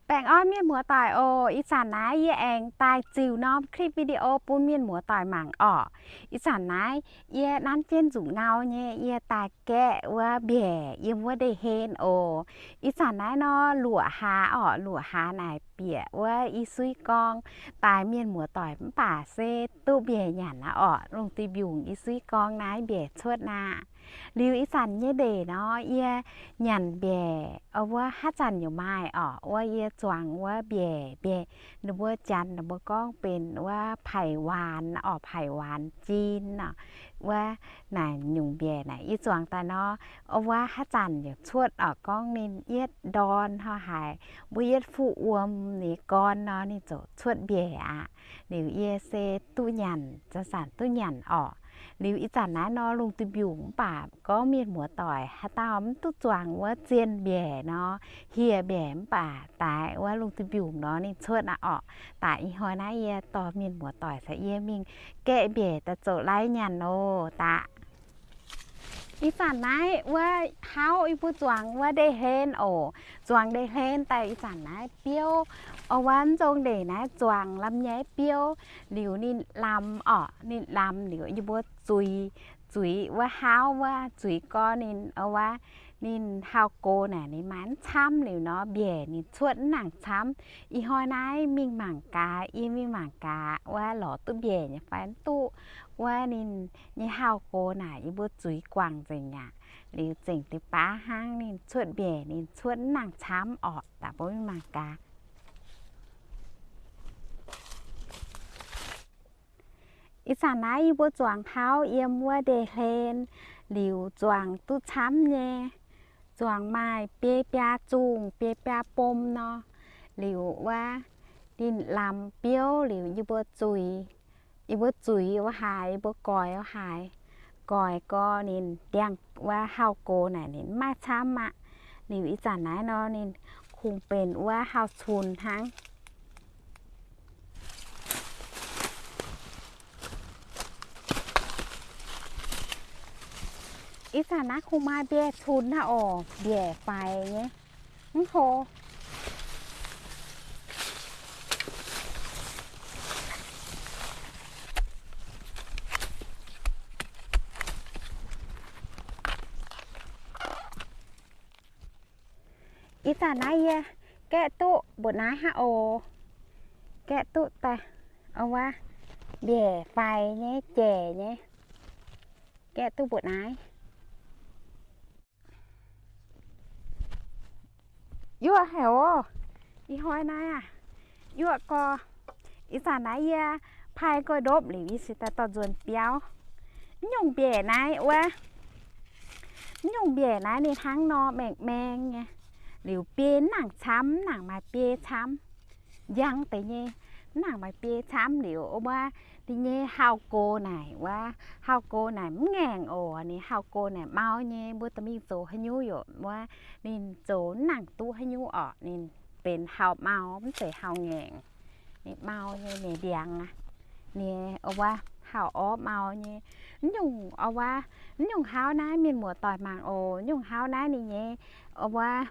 Baengh orn mienh muoz-doic oc. Ih zanc naaiv yie aengx daaih ziux norm clip video bun mienh muoz-doic mangc orqc. Ih zanc naaiv yie nanv jienv nzuqc ngau nyei, yie daaih gaeqv wuov mbiaec yiem wuov ndeic-hlen oc. Ih zanc naaiv nor luoqc hlaax orqc, luoqc hlaax naaic bieqc wuov i suiv gorngv daaih mienh muoz-doic mv baac se duqv mbiaec nyanc aqv orqc. Lungh duih mbiungc i suiv gorngv naaiv mbiaec cuotv aqv. Liuz ih zanc nyei ndeic nor yie nyanc mbiaec wuov haav zanc yaac maaih orqc, wuov yie zuangx wuov mbiaec, mbiaec ninh mbuo janx ninh mbuo gorngv benx wuov paic waanx orqc, paic waanx jin orqc. Wuov naaic nyungc mbiaec naaic yie zuangx daaih nor, wuov haav zanc yaac cuotv orqc, gorngv ninh yietv ndorn hnangv haaix, mbuo yietv fuqv wuom nyei gorn nor ninh ziouc cuotv mbiaec aqv. Liuz yie se duqv nyanc, zanc-zanc duqv nyanc orqc. Liuz ih zanc naaiv nor lungh duih mbiungc mv baac gorngv mienh muoz-doic haaix dauh mv duqv zuangx wuov zien mbiaec nor, hieh mbiaec mv baac daaih wuov lungh duih mbiungc nor ninh cuotv aqv orqc. Daaih ih hnoi naaiv yie dorh mienh muoz-doic caux yie mingh gaeqv mbiaec daaih zoux lai nyanc oc. Daaih ih zanc naaiv wuov hauv yie mbuo zuangx wuov ndeic-hlen oc. Zuangx ndeic-hlen daaih ih zanc naaiv biouv, wuov nzong ndeic naaiv zuangx lamh nyaiv biouv. Liuz ninh lamh orqc, ninh lamh liuz yie mbuo zuiz, zuiz wuov hauv wuov zuiz gorn ninh wuov, ninh hauh gox naaic ninh maaih mv camv liuz nor mbiaec ninh cuotv mv nangc camv. Ih hnoi naaiv mingh mangc gaax, yie mingh mangc gaax wuov lorz duqv mbiaec nyei fai mv duqv. Wuov ninh nyei hauh gox naaic yie mbuo zuiz guangc nzengc aqv. Liuz zengc deix baav hnangv ninh cuotv mbiaec ninh cuotv mv nangc camv orqc. Daaih mbuo mingh mangc gaax. Ih zanc naaiv yie mbuo zuangx hauv yiem wuov ndeic-hlen, liuz zuangx duqv camv nyei. Zuangx maaih biei biaa zungh biei biaa bom nor. Liuz wuov ninh lamh biouv liuz yie mbuo zuiz, yie mbuo zuiz wuov haaix yie mbuo goix wuov haaix. Goix gorn ninh ndiangx wuov hauh gox naaic ninh mv maaih camv aqv. Liuz ih zanc naaiv nor ninh kungx benx wuov hauh cunx hnangv. Ih zanc naaiv kungx maaih mbiaec cunx hnangv oc, mbiaec faix nyei, mv hlo. Ih zanc naaiv yie gaeqv duqv mbuoqc naaiv hnangv oc. Gaeqv duqv daaih, wuov, mbiaec faix nyei, jaic nyei. Gaeqv duqv mbuoqc naaiv. Yuoqv haic oc. Ih hnoi naaiv aac, yuoqv gorx. Ih zanc naaiv yie pai nqoi ndopv liuz yie se daaih dorh nzuonx biauv. Mv nyungc mbiaec naaiv wuov, mv nyungc mbiaec naaiv ninh hnangv nor maeng-maeng nyei. Liuz biei mv nangc camv, mv nangc maaih biei camv. Njang deix nyei, mv nangc maaih biei camv liuz wuov, ninh nyei hauh gox naaic wuov, hauh gox naaic mv ngaengc oc. Ninh hauh gox naaic mau nyei, mbuo dorh mingh zoux haaix nyungc yaac wuov, ninh zoux mv nangc duqv haaix nyungc orqc. Ninh benx hauh mau, mv zeiz hauh ngaengc. Ninh mau nyei, ninh ndiangx aqv. Ninh wuov hauh orv mau nyei. Mv nyungc wuov, mv nyungc hauv naaiv mienh muoz doic mangc oc. Mv nyungc hauv naaiv ninh nyei wuov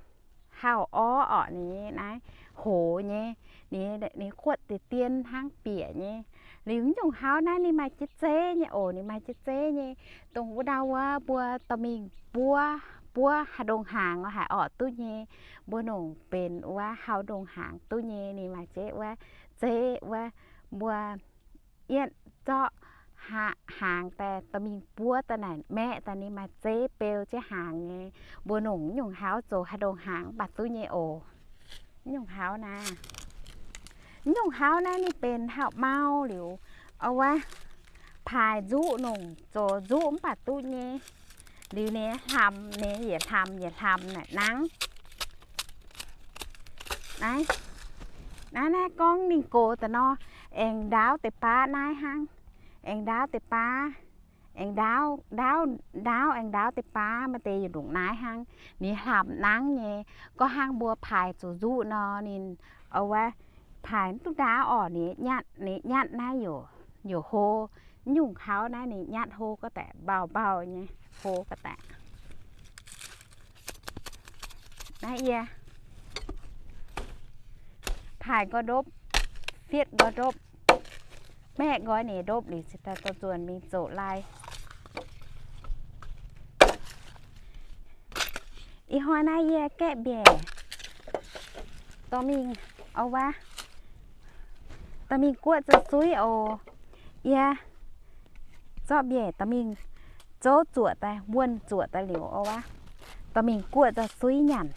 hauh orv orqc, ninh nyei naaiv hoz nyei, ninh, ninh kuotv deix dien hnangv bieqc nyei. Liuz mv nyungc hauv naaiv ninh maaih zeiv-zeiv nyei oc, ninh maaih zeiv-zeiv nyei. Dongh wuov ndau wuov mbuo dorh mingh buov, buov haaix ndongc hnaangx haic orqc duqv nyei. Mbuo nongc benx wuov hauh ndongc hnaangx duqv nyei, ninh maaih zeiv wuov, zeiv wuov mbuo yietv zorqv hnaangx daaih dorh mingh buov daaih naaic maeqv daaih ninh maaih zeiv beu jienv hnaangx nyei. Mbuo nongc mv nyungc hauv zoux haaix ndongc hnaangx mv baac duqv nyei oc. Mv nyungc hauv naaiv, mv nyungc hauv naaiv ninh benx hauh mau liuz, wuov, paaix nzuqv nongc zoux nzuqv mv baac duqv nyei. Liuz ninh hlamx, ninh yietc hlamx yietc hlamx naaic nangv. Naaiv, naaiv, naaiv gorngv ninh gox daaih nor, aengx ndaauv deix baav naaiv hnangv. Aengx ndaauv deix baav, aengx ndaauv, ndaauv, ndaauv aengx ndaauv deix baav maaih deix yietc ndongc naaiv hnangv. Ninh hlamx nangv nyei. Gorngv hnangv mbuo paaix zoux nzuqv nor, ninh, wuov, paaix mv duqv ndaauv orqc, ninh nyatv, ninh nyatv naaiv yaac, yaac hlo. Mv nyungc hauv naaiv ninh nyatv hlo ga'daic, mbauh mbauh nyei, hlo ga'daic. Naaiv yie, Haiz nqoi ndopv, fietv nqoi ndopv, maeqv nqoi ninh ndopv liuz cingx daaih dorh nzuonx mingh zoux lai. Ih hnoi naaiv yie gaeqv mbiaec dorh mingh, o wuov, dorh mingh guoqv zoux suiv oc. Yie zorqv mbiaec dorh mingh zouv zuoqc daaih, wuonh zuoqc daaih liuz, o wuov, dorh mingh guoqv zoux suiv nyanc.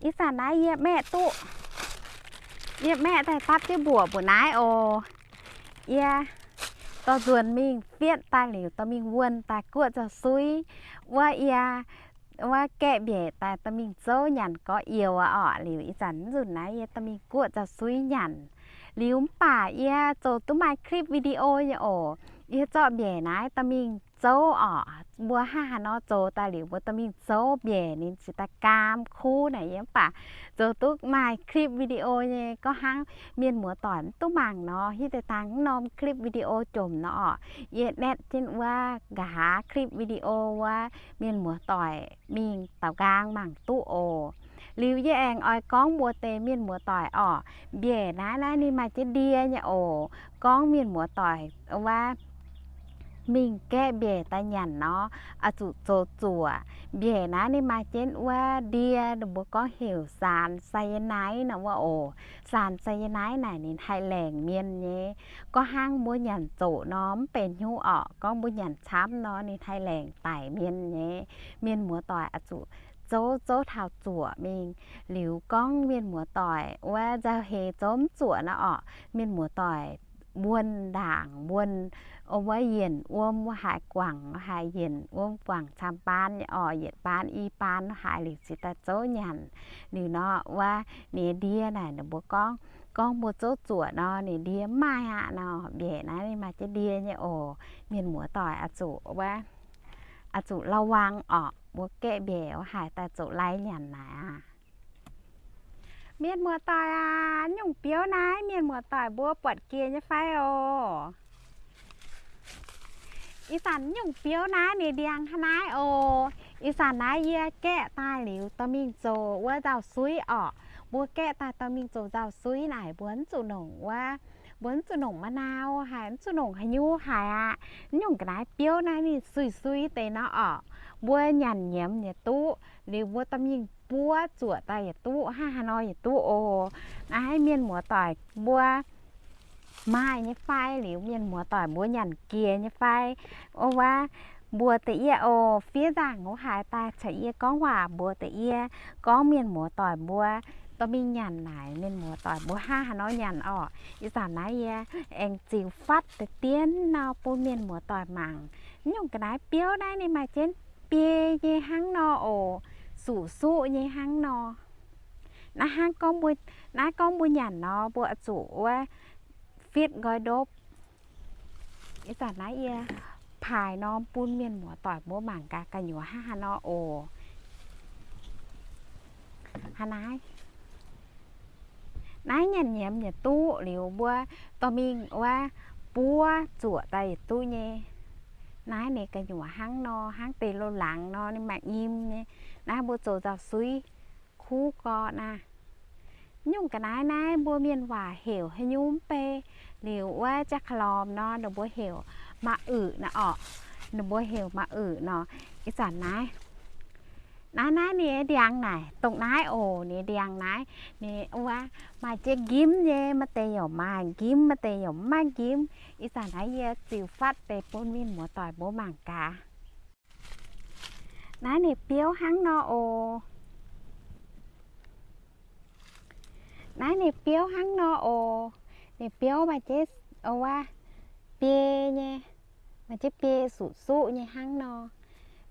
Ih zanc naaiv yie maeqv duqv, yie maeqv daaih dapv jienv mbuoqc mbuoqc naaiv oc. Yie dorh nzuonx mingh fietv daaih liuz dorh mingh wuonh daaih guoqv zoux suiv. Wuov yie, wuov gaeqv mbiaec daaih dorh mingh zouv nyanc gorx-youz aqv orqc. Liuz ih zanc nzunc naaiv yie dorh mingh guoqv zoux suiv nyanc. Liuz mv baac yie zoux duqv maaih clip video nyei oc. Yie zorqv mbiaec naaiv dorh mingh zouv orqc. Mbuo hnangv haaix nor zoux daaih liuz mbuo dorh mingh zouv mbiaec ninh cingx daaih gaam kuv naaic. Yie mv baac zoux duqv maaih clip video nyei. Gorngv hnangv mienh muoz-doic mv duqv mangc nor, hitv deix dangh mv norm clip video jomc nor orqc, yie naetv jienv wuov nqa'haav clip video wuov, mienh muoz-doic mingh daaux nqaang mangc duqv oc. Liuz yie aengx oix gorngv mbuox deix mienh muoz-doic orqc, mbiaec naaiv, naaiv ninh maaih jienv ndie nyei oc. Gorngv mienh muoz-doic wuov mingh gaeqv mbiaec daaih nyanc nor, oix zuqc zoux zuoqc. Mbiaec naaiv ninh maaih jienv wuov ndie, ninh mbuo gorngv heuc sàn cyanide nor wuov oc. Sàn cyanide naaic ninh haih laengc mienh nyei. Gorngv hnangv mbuo nyanc zoqc nor mv benx hnyouv orqc. Gorngv mbuo nyanc camv nor ninh haih laengc daic mienh nyei. Mienh muoz-doic oix zuqc zouv, zouv taux zuoqc mingh. Liuz gorngv mienh muoz-doic wuov nzauh heix zouv mv zuoqc nor orqc, mienh muoz-doic wuonh ndaangc, wuonh, wuov yienc wuom wuov haaix guangc, haaix yienc wuom guangc camv baan nyei orqc, yietc baan i baan haaix liuz cingx daaih zouv nyanc. Liuz nor wuov ninh ndie naaic ninh mbuo gorngv, gorngv mbuo zouv zuoqc nor ninh ndie mv maaih aqv nor. Mbiaec naaiv ninh maaih jienv ndie nyei oc. Mienh muoz-doic oix zuqc wuov, oix zuqc ระวัง orqc. Mbuo gaeqv mbiaec wuov haaix daaih zoux lai nyanc naaic aqv. Mienh muoz-doic aac, nyungc biouv naaiv mienh muoz-doic mbuo buatc jiex nyei fai oc? Ih zanc nyungc biouv naaiv ninh ndiangx hnangv naaiv oc. Ih zanc naaiv yie gaeqv daaih liuz dorh mingh zoux wuov nzauh suiv orqc. Mbuo gaeqv daaih dorh mingh zoux nzauh suiv naaic mbuo mv zuqc nongc wuov, mbuo mv zuqc nongc มะนาว haaix, mv zuqc nongc haaix nyungc haaix aqv. Nyungc ga'naaiv biouv naaiv ninh sui sui deix nor orqc. Mbuo nyanc nyiemz yietc duqv, liuz mbuo dorh mingh buov zuoqc daaih yietc duqv, hnangv haaix nor yietc duqv oc. Naaiv mienh muoz-doic mbuo maaih nyei fai, liuz mienh muoz-doic mbuo nyanc jiex nyei fai? O wuov, mbuox deix yie oc. Fiev nzaangc wuov haaix daaih caux yie gorngv waac mbuox deix yie, gorngv mienh muoz-doic mbuo dorh mingh nyanc naaic mienh muoz-doic mbuo hnangv haaix nor nyanc orqc. Ih zanc naaiv yie aengx ziux fatv deix dien nor bun mienh muoz-doic mangc. Nyungc ga'naaiv biouv naaiv ninh maaih jienv biei nyei hnangv nor oc, suqv-suqv nyei hnangv nor. Naaiv hnangv gorngv mbuo, naaiv gorngv mbuo nyanc nor mbuo oix zuqc wuov fitv nqoi ndopv. Ih zanc naaiv yie paaix norm bun mienh muoz-doic mbuo mangc gaax gu'nyuoz hnangv haaix nor oc. Hnangv naaiv, naaiv nyanc nyiemz yietc duqv liuz mbuo dorh mingh wuov buov zuoqc daaih yietc duqv nyei. Naaiv ninh gu'nyuoz hnangv nor, hnangv deix loz-laangz nor ninh maaih nyim nyei. Naaiv mbuo zoux nzauh suiv kuv gorx naaiv. Nyungc ga'naaiv naaiv mbuo mienh waac heuc haaix nyungc mv bei, liuz wuov jaa-ka'lormh nor ninh mbuo heuc ma'uic nor orqc. Ninh mbuo heuc ma'uic nor. Ih zanc naaiv, Naaiv, naaiv ninh ndiangx naaic, dongh naaiv oc, ninh ndiangx naaiv, ninh wuov maaih jienv njimv nyei, maaih deix yaac maaih njimv, maaih deix yaac mv maaih njimv. Ih zanc naaiv yie ziux fatv deix bun mienh muoz-doic mbuo mangc gaax. Naaiv ninh biouv hnangv nor oc. Naaiv ninh biouv hnangv nor oc. Ninh biouv maaih jienv, wuov, biei nyei, maaih jienv biei suqv-suqv nyei hnangv nor.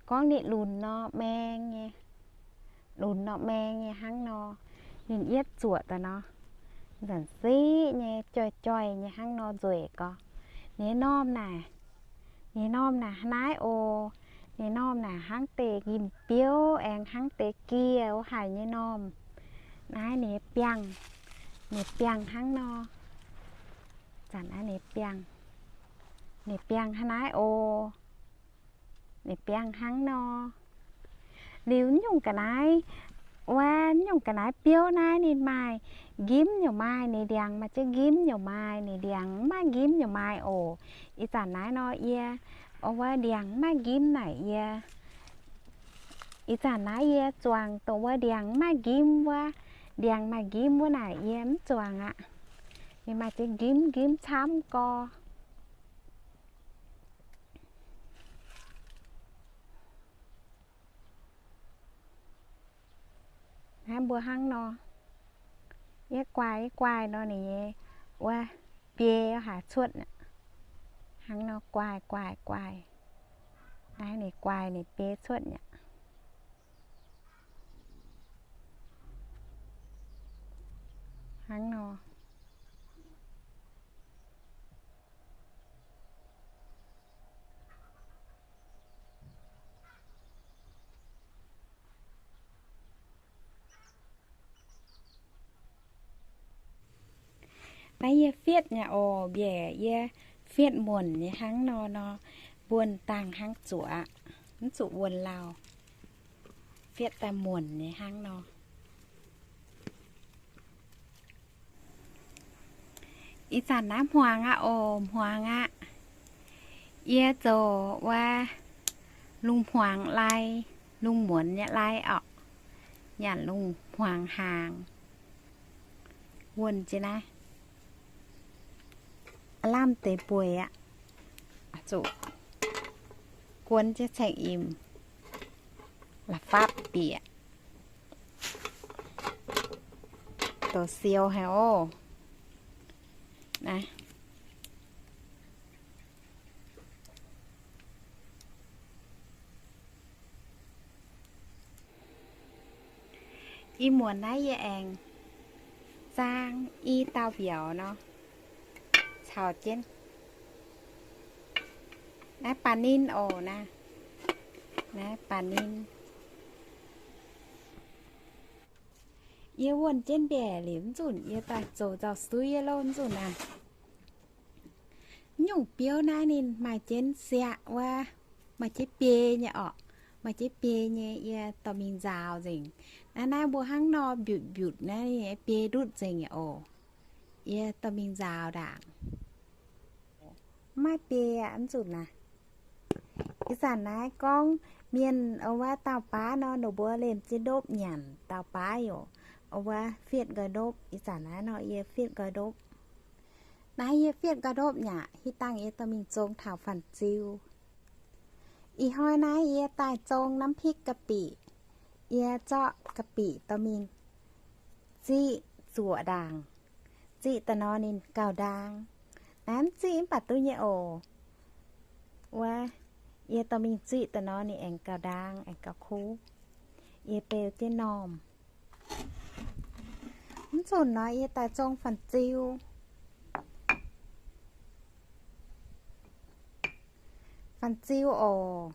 Gorngv ninh lunx nor maeng nyei, lunx nor maeng nyei hnangv nor. Ninh yietv zuoqc daaih nor, nzanc siqv nyei, joih-joih nyei hnangv nor nzueic gorx. Ninh nyei normh naaic, ninh nyei normh naaic hnangv naaiv oc. Ninh nyei normh naaic hnangv deix njimv biouv aengx hnangv deix gie wuov haic nyei normh. Naaiv ninh nyei biangh, ninh biangh hnangv nor. Zanc naaiv ninh biangh, ninh biangh hnangv naaiv oc. Ninh biangh hnangv nor. Liuz nyungc ga'naaiv, wuov nyungc ga'naaiv biouv naaiv ninh maaih njimv yaac maaih, ninh ndiangx maaih jienv njimv yaac maaih, ninh ndiangx mv maaih njimv yaac maaih oc. Ih zanc naaiv nor yie, wuov ndiangx mv maaih njimv naaic yie, ih zanc naaiv yie zuangx dongh wuov ndiangx mv maaih njimv wuov, ndiangx maaih njimv wuov naaic yie mv zuangx aqv. Ninh maaih jienv njimv, njimv camv gorx. Naaiv mbuo hnangv nor, yie guaaih, yie guaaih nor ninh nyei wuov biei haaix cuotv, hnangv nor guaaih, guaaih, guaaih. Naaiv ninh guaaih ninh biei cuotv nyei. Hnangv nor. Naaiv yie fietv nyei oc, mbiec yie fietv muonc nyei hnangv nor nor, mbuonx dangh hnangv zuoqc, mv zuqc wuonx lauh. Fietv daaih muonc nyei hnangv nor. Ih zanc naaiv hmuangx aqv oc, hmuangx aqv. Yie zoux wuov lungh hmuangx lai, lungh muonz nyei lai orqc, nyanc lungh hmuangx hnaangx. Wuonh jiex naaiv, lamh deix bueix aqv, zuqc guon jienv caengx imc, la'fapv bieqc, douz siou haic oc. Naaiv i muonz naaiv yie aengx zaang i dauh mbiauz nor caux jienv. Naaiv baac ninh oc naaiv, naaiv baac ninh. Yie wuonh jienv mbiaec liuz mv nzunc yie daaih zoux nzauh suiv yie lo mv nzunc naaiv. Nyungc biouv naaiv ninh maaih jienv siaqv wuov, maaih jienv biei nyei orqc, maaih jienv biei nyei yie dorh mingh nzaaux nzengc. Naaiv naaiv mbuo hnangv nor mbiutc mbiutc naaiv biei ndutv nzengc oc. Yie dorh mingh nzaaux ndaangc. Mv maaih biei aqv mv nzunc naaiv. Ih zanc naaiv gorngv mienh wuov dauh baav nor, ninh mbuo liemh jienv ndopv nyanc dauh baav yaac wuov fietv nqoi ndopv. Ih zanc naaiv nor yie fietv nqoi ndopv. Naaiv yie fietv nqoi ndopv nyei aqv. Hitv dangh yie dorh mingh zong taux fanh ziu. Ih hnoi naaiv yie daaih zong น้ำพริกกะปิ. Yie zorqv กะปิ dorh mingh ziqv zuoqc ndaangc. Ziqv daaih nor ninh gauh ndaang. Naaiv mv ziqv mv baac duqv nyei oc. Wuov, yie dorh mingh ziqv daaih nor ninh aengx gauh ndaang, aengx gauh kuv. Yie beu jienv normh. Mv nzunc nor yie daaih zong fanh ziu. Fanh ziu oc.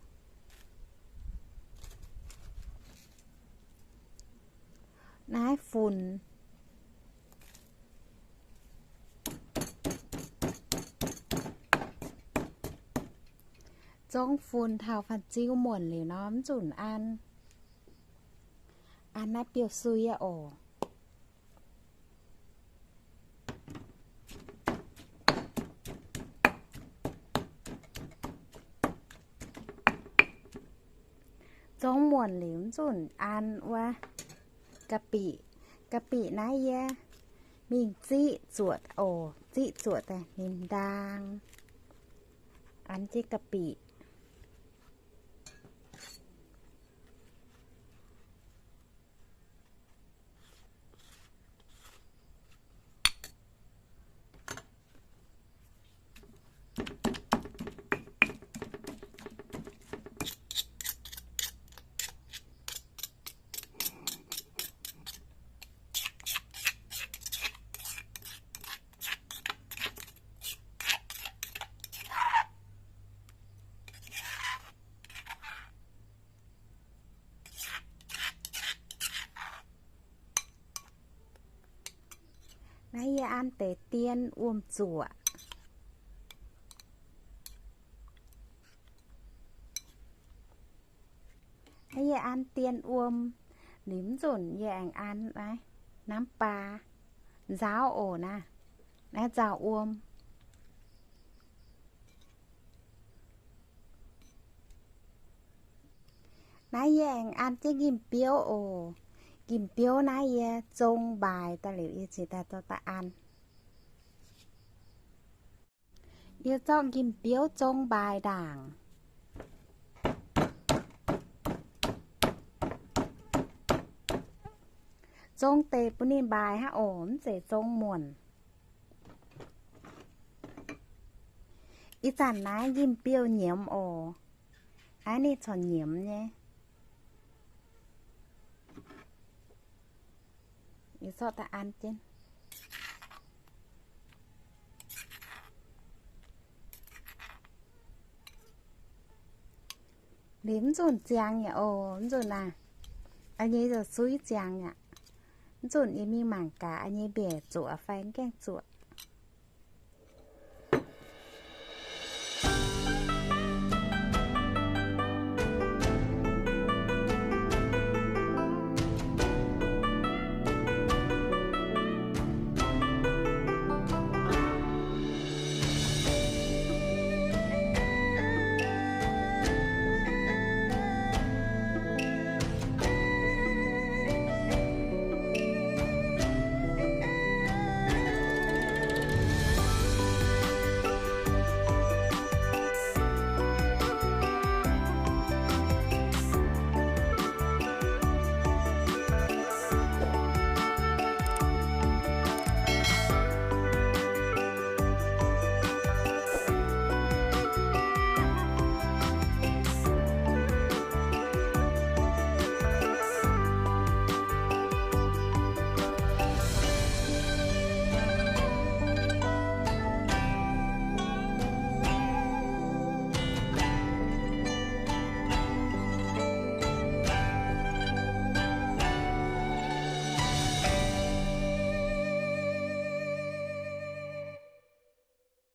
Naaiv funx. Zong funx taux fanh ziu muonc liuz nor mv nzunc an, an naaiv biouv-suiv oc. Zong muonc liuz, mv zunc an wuov กะปิ. กะปิ naaiv yie mingh ziqv zuoqc oc. Ziqv zuoqc daaih ninh ndaang. An jienv กะปิ. Naaiv yie an deix dien wuom-zuoqc. Naaiv yie an dien wuom. Liuz mv zunc yie aengx an naaiv น้ำปลา nzaauv oc naaiv. Naaiv nzaauv wuom. Naaiv yie aengx an jienv nqimh biouv oc. Nqimh biouv naaiv yie zong mbaaix daaih liuz yie ziouc daaih dorh daaih an. Yie zorqv nqimh biouv zong mbaaix ndaangc. Zong deix bun ninh mbaaix hnangv oc, mv zeiz zong muonc. Ih zanc naaiv nqimh biouv nyiemz oc. Naaiv ninh corc nyiemz nyei. Yie zorqv daaih an jienv. Liuz mv zunc ziangx yaac oc, mv zunc naaic, a'nyei zoux suiv ziangx yaac. Mv zunc yie mingh mangc gaax a'nyei mbiec zuoqc fai mv gaengh zuoqc.